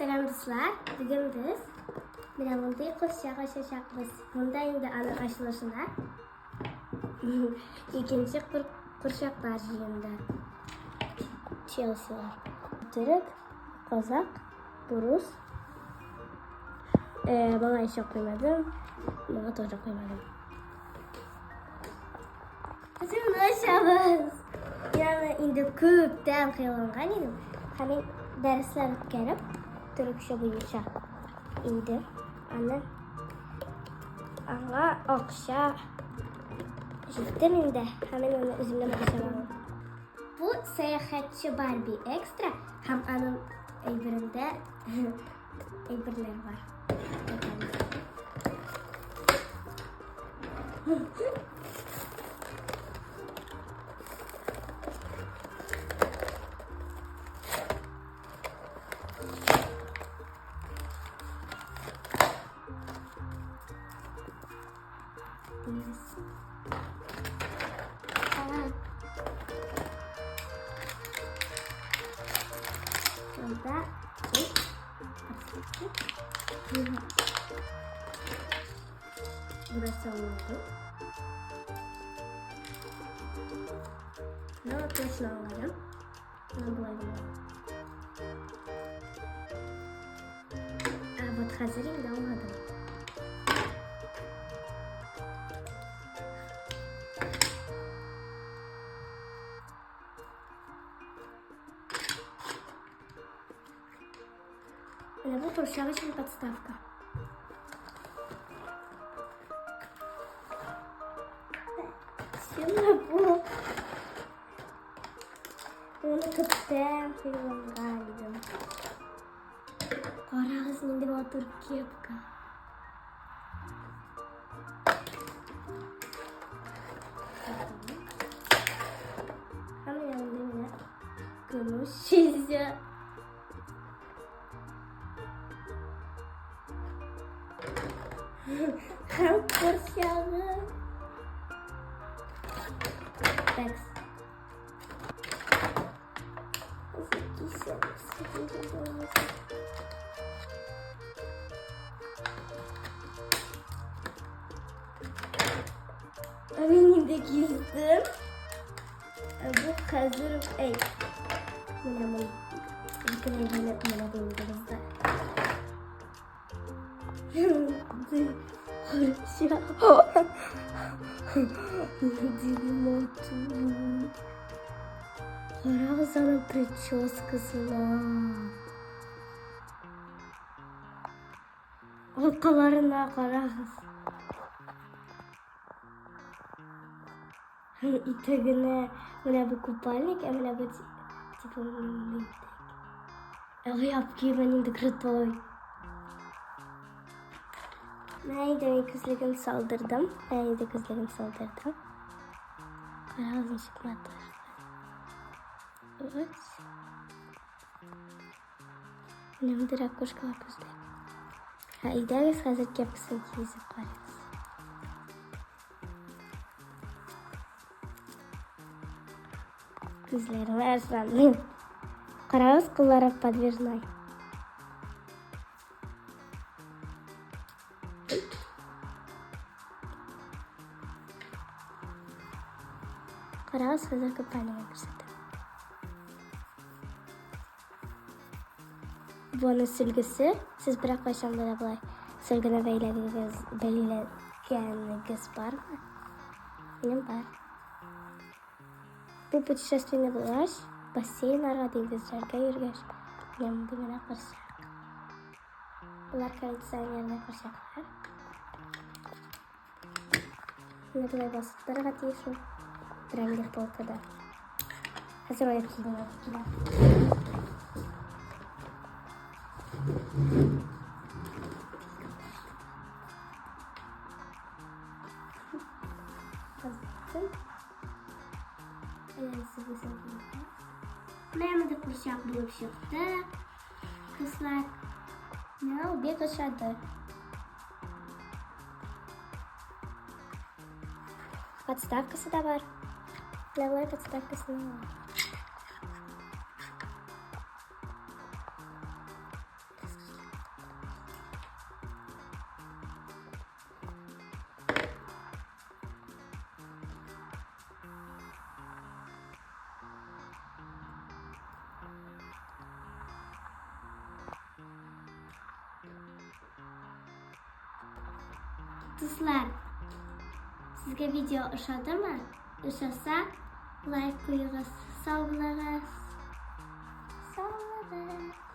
Сәлам, дуслар! Бүген без менә мондый кошчак ачачакбыз. Монда инде аның ачылышына икенче курчаклар җыенды. Челсилар. Төрек, казак, рус. Моңа еще куймадым. Моңа тоже куймадым. Хәзер моны ачабыз. Мин аны инде күптән хыялланган идем. Һәм мин дәресләр үткәреп, төрекчә буенча инде аны аңа акча җиттем инде. Һәм мин аны үземнең акчама алдым. Бу сәяхәтче Барби Экстра һәм аның әйберендә әйберләр бар. Монда Burası oldu. Ne точно anladım. Bunu bulayım. А вот хәзер инде аңладым. Менә бу курчак өчен подставка. Сина бу. Оны күптән хыялланган идем. Карагыз, нинди матур кепка. Һәм менә монда менә көмеш чизә. Һәм курчагы. Такс. Ә мин инде кистем. Ә бу хәзер үк әй. Менә мин бөтен әйберне менә бу инде бездә. Карагыз аның прическасына. Алкаларына карагыз. Һәм итәгенә менә бу купальник, ә менә бу типа итәк. Ә аяк киеме нинди крутой. Менә инде мин күзлеген салдырдым. Менә инде күзлеген салдырдым. Карагыз ничек матур. Вот. Менә монда ракушкалар күзлек. Ә әйдәгез хәзер кепкасын кигезеп карыйбыз. Күзләремә ышанмыйм. Карагыз, куллары подвижной. Карагыз, хәзер купальнигын күрсәтәм. Бу аның сөлгесе. Сез берәр кайчан да болай сөлгене бәйләгегез, бәйләгәнегез бармы? Минем бар. Бу путешествиене булгач, бассейннарга, диңгезләргә йөргәч, менә мондый менә курчак. Болар кондиционерный курчаклар. Менә болай басып торырга тиеш ул. Бренди полкада. Хәзер аяк киемен алып киләм. Менә монда курчак булып чыкты. Дуслар, миңа ул бик ошады. Подставкасы да бар. Давай подставкасын алам. Дуслар, сезгә видео ошадымы? Ошаса, лайк куегыз. Сау булыгыз. Сау булыгыз.